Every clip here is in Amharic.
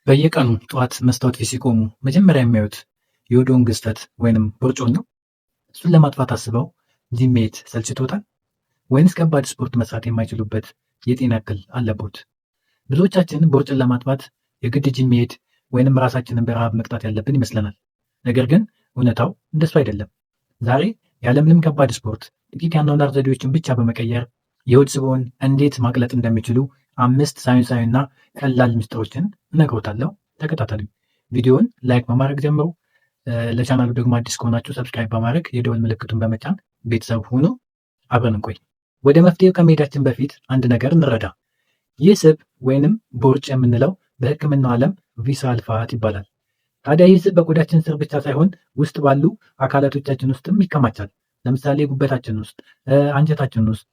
በየቀኑ ጠዋት መስታወት ፊት ሲቆሙ መጀመሪያ የሚያዩት የሆድዎን ግዝፈት ወይንም ቦርጮን ነው? እሱን ለማጥፋት አስበው ጂም መሄድ ሰልችቶታል? ወይንስ ከባድ ስፖርት መስራት የማይችሉበት የጤና እክል አለቦት? ብዙዎቻችን ቦርጭን ለማጥፋት የግድ ጂም መሄድ ወይንም ራሳችንን በረሃብ መቅጣት ያለብን ይመስለናል። ነገር ግን እውነታው እንደሱ አይደለም። ዛሬ ያለምንም ከባድ ስፖርት ጥቂት የአኗኗር ዘዴዎችን ብቻ በመቀየር የሆድ ስብዎን እንዴት ማቅለጥ እንደሚችሉ አምስት ሳይንሳዊና ቀላል ምስጢሮችን እነግሮታለሁ። ተከታተሉኝ። ቪዲዮውን like በማድረግ ጀምሩ። ለቻናሉ ደግሞ አዲስ ከሆናችሁ subscribe በማድረግ የደወል ምልክቱን በመጫን ቤተሰብ ሁኑ። አብረን እንቆይ። ወደ መፍትሄው ከመሄዳችን በፊት አንድ ነገር እንረዳ። ይህ ስብ ወይንም ቦርጭ የምንለው በሕክምናው ዓለም visceral fat ይባላል። ታዲያ ይህ ስብ በቆዳችን ስር ብቻ ሳይሆን ውስጥ ባሉ አካላቶቻችን ውስጥም ይከማቻል። ለምሳሌ ጉበታችን ውስጥ፣ አንጀታችን ውስጥ፣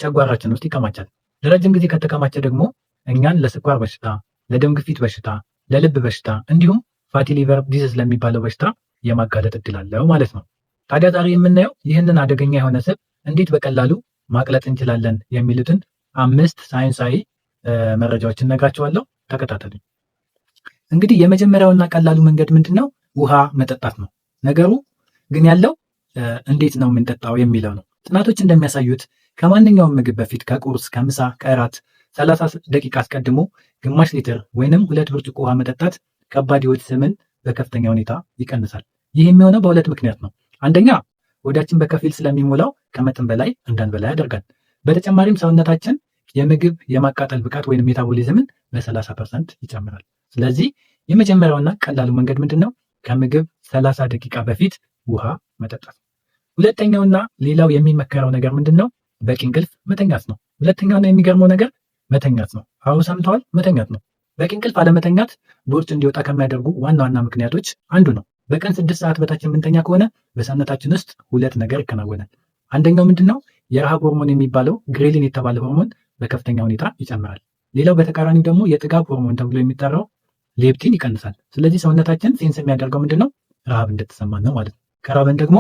ጨጓራችን ውስጥ ይከማቻል። ለረጅም ጊዜ ከተከማቸ ደግሞ እኛን ለስኳር በሽታ፣ ለደም ግፊት በሽታ፣ ለልብ በሽታ እንዲሁም fatty liver disease ለሚባለው በሽታ የማጋለጥ እድል አለው ማለት ነው። ታዲያ ዛሬ የምናየው ይህንን አደገኛ የሆነ ስብ እንዴት በቀላሉ ማቅለጥ እንችላለን የሚሉትን አምስት ሳይንሳዊ መረጃዎችን እነግራችኋለሁ። ተከታተሉኝ። እንግዲህ የመጀመሪያውና ቀላሉ መንገድ ምንድን ነው? ውሃ መጠጣት ነው። ነገሩ ግን ያለው እንዴት ነው የምንጠጣው የሚለው ነው። ጥናቶች እንደሚያሳዩት ከማንኛውም ምግብ በፊት ከቁርስ፣ ከምሳ፣ ከእራት 30 ደቂቃ አስቀድሞ ግማሽ ሊትር ወይንም 2 ብርጭቆ ውሃ መጠጣት ከባድ የሆድ ስብን በከፍተኛ ሁኔታ ይቀንሳል። ይህ የሚሆነው በሁለት ምክንያት ነው። አንደኛ፣ ሆዳችን በከፊል ስለሚሞላው ከመጠን በላይ እንዳንበላ ያደርጋል። በተጨማሪም ሰውነታችን የምግብ የማቃጠል ብቃት ወይም metabolism ን በ30% ይጨምራል። ስለዚህ የመጀመሪያውና ቀላሉ መንገድ ምንድን ነው? ከምግብ 30 ደቂቃ በፊት ውሃ መጠጣት። ሁለተኛውና ሌላው የሚመከረው ነገር ምንድን ነው? በቂ እንቅልፍ መተኛት ነው። ሁለተኛውና የሚገርመው ነገር መተኛት ነው። አዎ ሰምተዋል፣ መተኛት ነው። በቂ እንቅልፍ አለመተኛት ቦርጭ እንዲወጣ ከሚያደርጉ ዋና ዋና ምክንያቶች አንዱ ነው። በቀን 6 ሰዓት በታች የምንተኛ ከሆነ በሰውነታችን ውስጥ ሁለት ነገር ይከናወናል። አንደኛው ምንድን ነው? የረሃብ ሆርሞን የሚባለው ghrelin የተባለ ሆርሞን በከፍተኛ ሁኔታ ይጨምራል። ሌላው በተቃራኒው ደግሞ የጥጋብ ሆርሞን ተብሎ የሚጠራው leptin ይቀንሳል። ስለዚህ ሰውነታችን sense የሚያደርገው ምንድን ነው? ረሃብ እንደተሰማን ነው ማለት ነው። ከራበን ደግሞ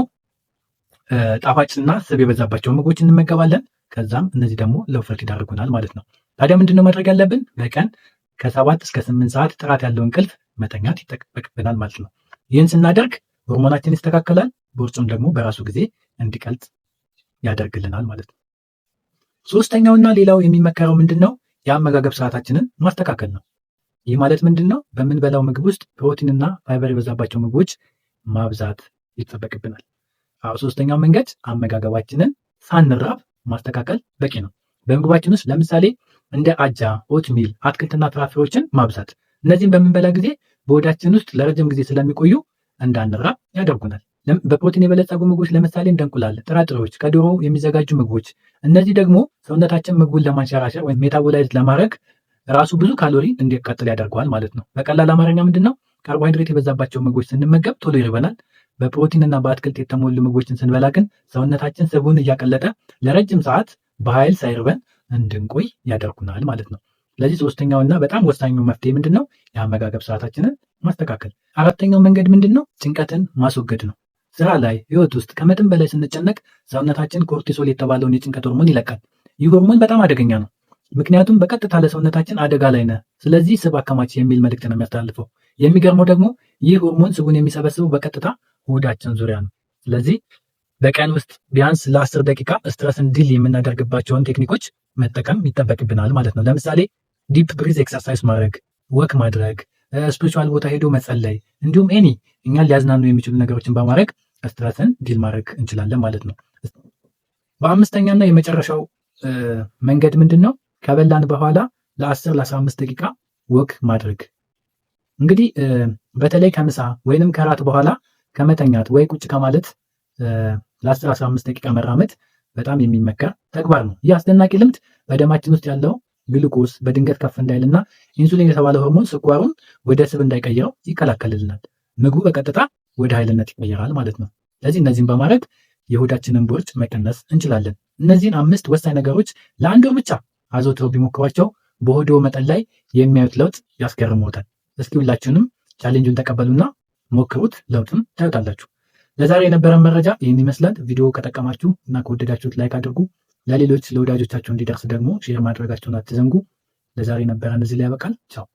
ጣፋጭና ስብ የበዛባቸው ምግቦች እንመገባለን። ከዛም እነዚህ ደግሞ ለውፍረት ይዳርጉናል ማለት ነው። ታዲያ ምንድነው ማድረግ ያለብን? በቀን ከ7 እስከ 8 ሰዓት ጥራት ያለው እንቅልፍ መተኛት ይጠበቅብናል ማለት ነው። ይህን ስናደርግ ሆርሞናችን ይስተካከላል፣ ቦርጩም ደግሞ በራሱ ጊዜ እንዲቀልጥ ያደርግልናል ማለት ነው። ሶስተኛውና ሌላው የሚመከረው ምንድን ነው? የአመጋገብ ስርዓታችንን ማስተካከል ነው። ይህ ማለት ምንድን ነው? በምንበላው ምግብ ውስጥ ፕሮቲንና ፋይበር የበዛባቸው ምግቦች ማብዛት ይጠበቅብናል። አዎ፣ ሶስተኛው መንገድ አመጋገባችንን ሳንራብ ማስተካከል በቂ ነው። በምግባችን ውስጥ ለምሳሌ እንደ አጃ፣ oatmeal፣ አትክልትና ፍራፍሬዎችን ማብዛት። እነዚህን በምንበላ ጊዜ በሆዳችን ውስጥ ለረጅም ጊዜ ስለሚቆዩ እንዳንራብ ያደርጉናል። በፕሮቲን የበለጸጉ ምግቦች ለምሳሌ እንደ እንቁላል፣ ጥራጥሬዎች፣ ከዶሮ የሚዘጋጁ ምግቦች። እነዚህ ደግሞ ሰውነታችን ምግቡን ለማንሸራሸር ወይም metabolize ለማድረግ ራሱ ብዙ ካሎሪ እንዲቃጠል ያደርገዋል ማለት ነው። በቀላል አማርኛ ምንድን ነው? ካርቦሃይድሬት የበዛባቸው ምግቦች ስንመገብ ቶሎ ይርበናል። በፕሮቲን እና በአትክልት የተሞሉ ምግቦችን ስንበላ ግን ሰውነታችን ስቡን እያቀለጠ ለረጅም ሰዓት በኃይል ሳይርበን እንድንቆይ ያደርጉናል ማለት ነው። ስለዚህ ሶስተኛውና በጣም ወሳኙ መፍትሄ ምንድን ነው? የአመጋገብ ስርዓታችንን ማስተካከል። አራተኛው መንገድ ምንድን ነው? ጭንቀትን ማስወገድ ነው። ስራ ላይ፣ ህይወት ውስጥ ከመጠን በላይ ስንጨነቅ ሰውነታችን cortisol የተባለውን የጭንቀት ሆርሞን ይለቃል። ይህ ሆርሞን በጣም አደገኛ ነው። ምክንያቱም በቀጥታ ለሰውነታችን አደጋ ላይ ነህ፣ ስለዚህ ስብ አከማች የሚል መልእክት ነው የሚያስተላልፈው። የሚገርመው ደግሞ ይህ ሆርሞን ስቡን የሚሰበስበው በቀጥታ ሆዳችን ዙሪያ ነው። ስለዚህ በቀን ውስጥ ቢያንስ ለ10 ደቂቃ stress ን deal የምናደርግባቸውን ቴክኒኮች መጠቀም ይጠበቅብናል ማለት ነው። ለምሳሌ deep breath exercise ማድረግ፣ walk ማድረግ፣ spiritual ቦታ ሄዶ መጸለይ፣ እንዲሁም any እኛን ሊያዝናኑ የሚችሉ ነገሮችን በማድረግ stress ን deal ማድረግ እንችላለን ማለት ነው። በአምስተኛና የመጨረሻው መንገድ ምንድን ነው? ከበላን በኋላ ለ10 ለ15 ደቂቃ walk ማድረግ። እንግዲህ በተለይ ከምሳ ወይንም ከራት በኋላ ከመተኛት ወይ ቁጭ ከማለት ለ10 15 ደቂቃ መራመድ በጣም የሚመከር ተግባር ነው። ይህ አስደናቂ ልምድ በደማችን ውስጥ ያለው ግሉኮስ በድንገት ከፍ እንዳይልና ኢንሱሊን የተባለ ሆርሞን ስኳሩን ወደ ስብ እንዳይቀይረው ይከላከልልናል። ምግቡ በቀጥታ ወደ ኃይልነት ይቀየራል ማለት ነው። ስለዚህ እነዚህን በማድረግ የሆዳችንን ቦርጭ መቀነስ እንችላለን። እነዚህን አምስት ወሳኝ ነገሮች ለአንድ ወር ብቻ አዘውትረው ቢሞክሯቸው በሆድዎ መጠን ላይ የሚያዩት ለውጥ ያስገርምዎታል። እስኪ ሁላችሁንም challenge ኡን ተቀበሉና ሞክሩት፣ ለውጥም ታዩታላችሁ። ለዛሬ የነበረን መረጃ ይህን ይመስላል። ቪዲዮ ከጠቀማችሁ እና ከወደዳችሁት like አድርጉ። ለሌሎች ለወዳጆቻችሁ እንዲደርስ ደግሞ share ማድረጋችሁን አትዘንጉ። ለዛሬ የነበረን እዚህ ላይ ያበቃል። ቻው።